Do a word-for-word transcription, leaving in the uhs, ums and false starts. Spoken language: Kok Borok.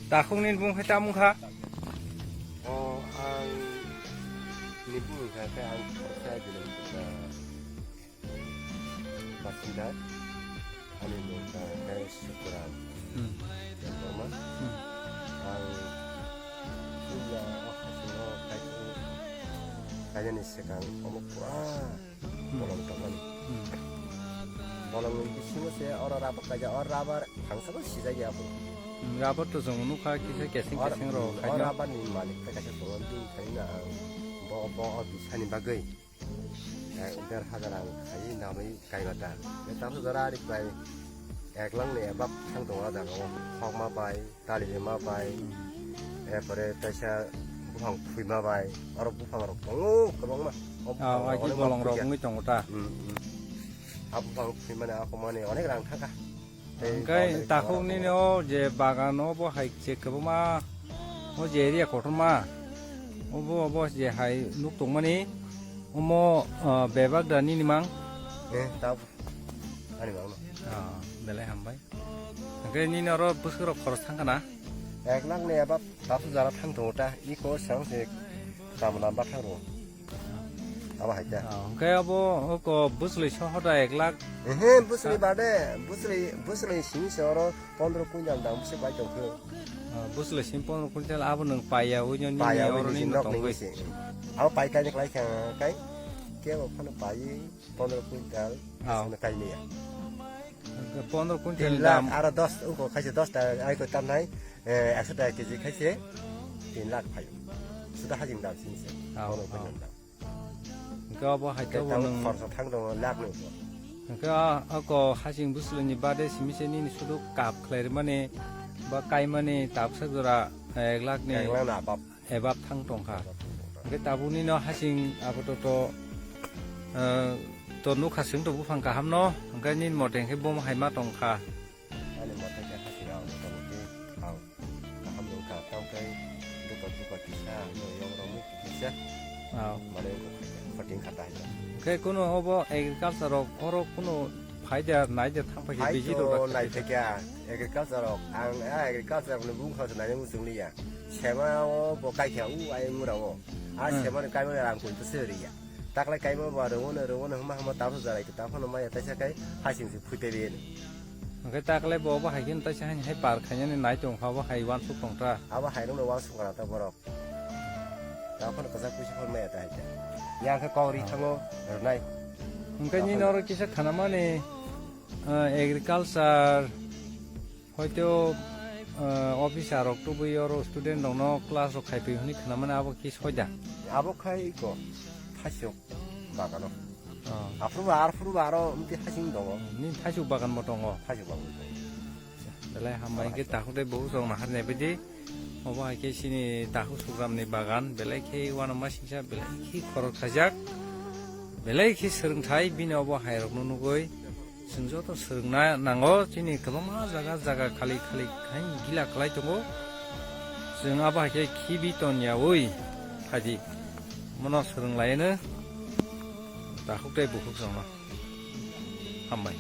Takhuk ni bung khai tamung kha? O, ang ni bung khai khe ang khoroksa Bilamjeta basinda. Ani mung kha khe Sukuram Hmm. Debbarma. Hmm. Ang puila o hasing o khai kainani swkang omo pura Hmm. Bolong tongmani. Hmm. Bolongni bisingo se oro rubber kaijak, oro rubber phangsabo sijak ya bo. Hmm, rubber to chwng nukha kisa keseng Oro, keseng rok oro khaina. Rubber ni malik ta kaisa tongo, bini thani na ang bo, bo o bisani bagwi, eh, der hajar ang khai namwi kaima ta. Be tamsa jora ari prai ek lakh ni above thang tongo o jaga o. Khokma bai, Talibima bai, erpore kaisa buphang phuima bai, oro buphang rok tongo kwbangma. O buphang Ah, rok aji onek bolong rok phuya. Wngwi tongo ta. Hmm, hmm. A buphang phuimani, a komani onek rang thangkha. Tei Hwnkhe boundary takhuk khoro nini tongo. O je bagan o bo hai je kwbangma, o je area kotorma, obo, obo je hai nuk tongmani, omo, ah, bebak da nini mang? Eh, ta Ani bagno. Ah, belai hambai. Hwnkhe nini oro bwswk rok khorok thang kana? Ek lakh ni above tasu jara thang tongo ta. Iko sang se tamla bathang ro. Abo hai ta. Ah, hwnkhe abo oko bwswlwi soho da ek lakh? Ehe, bwswlwi bade, bwswlwi, bwswlwi simi se oro pondro quintal dam se bai tong khe. Ah, bwswlwi simi pondro quintal abo nwng paiya, ui nini Paiya, ui oro nini nini nok nok nini bai. Se. Abo pai kai ni klai kha kai. Kebo phano pai. Pondro quintal, Ah. Sino kaimia. Pondro quintal Tin lakh, dam. Aro dos, uko khaise dos ta, ai ko tam nai, eh, ekso taka keji khaise, tin lakh phaio. Suda hajing dam sini se. Ah, Pondro quintal ah. Dam. Hwnkhe abo hai Khe khe bo tamo nwng khorsa thang tongo lakh ni uko. Hwnkhe a, ako hajing bwswlwini bade simi se nini sudu kap khlai rwmani ba kaimani tabsa jora ek lakh ni. Ek lakh na above. Ebak thang tongkha. Hwnkhe tabukni no hasing apato to, eh, to nukha chwng to buphang kaham no, hwnkhe nini mote hwnkhe bomo hai ma tongkha. Ani mote khe hasing ang motamoti ang kaham nukha, tamo khe duka duka kisa, ano yong rok mui kisa. Ah. Mane khoting khata hai. Hwnkhe kuno obo agriculture rok oro kuno Phaida naida thang phaikhe Hai biji to rok da nai khaikhe. Thakya agriculture rok. Ang a agriculture rok ni bung khoroksa nai muchung liya. Sema o bo kaikha u ai mura o. A Hmm. Sema ni kaima rang kun to se riya. Taklai kaima ba rwngo no rwngo no hma hma taphano jarai to taphano maya taisa kai hasing se phuite riya ni. Hwnkhe taklai bo bo hai khe taisa hai hai par khainani nai tong kha bo hai wansuk tong ta. Abo hai rok no wansuk ra ta borok. Taphano kwchak puisi phor maya ta hai ta. Yang khe kok ri Oh. Thango rwnai. Hwnkhe nini Taphano. Oro kisa khanamani Ah, agriculture, hoito, ah, officer rok tubui oro student rokno class rok khai twi hwnwi khwnamani abo khe soida. Abo khai iko thasok bagano. Ah. Aphuru ba, aphuru ba aro mti hasing dongo. Ni thasok bagan bo tongo. Thasok bagan tongo. Belai hambai khe takhuk tei bukhuk chwng nahar nai baidi. Obo hai khe chini takhuk sukram ni bagan, belai khe uanama singsa, belai khe khorok khaijak, belai khe swrwngthai bini obo hai rokno nugwi. Chwng joto swrwngna nango, chini kwbangma jaga jaga khali khali hai gila khlai tongo. Chwng abo hai khe khibi ton yaui phaidi. Mono swrwng lai no takhuk tei bukhuk chwngno. Hambai.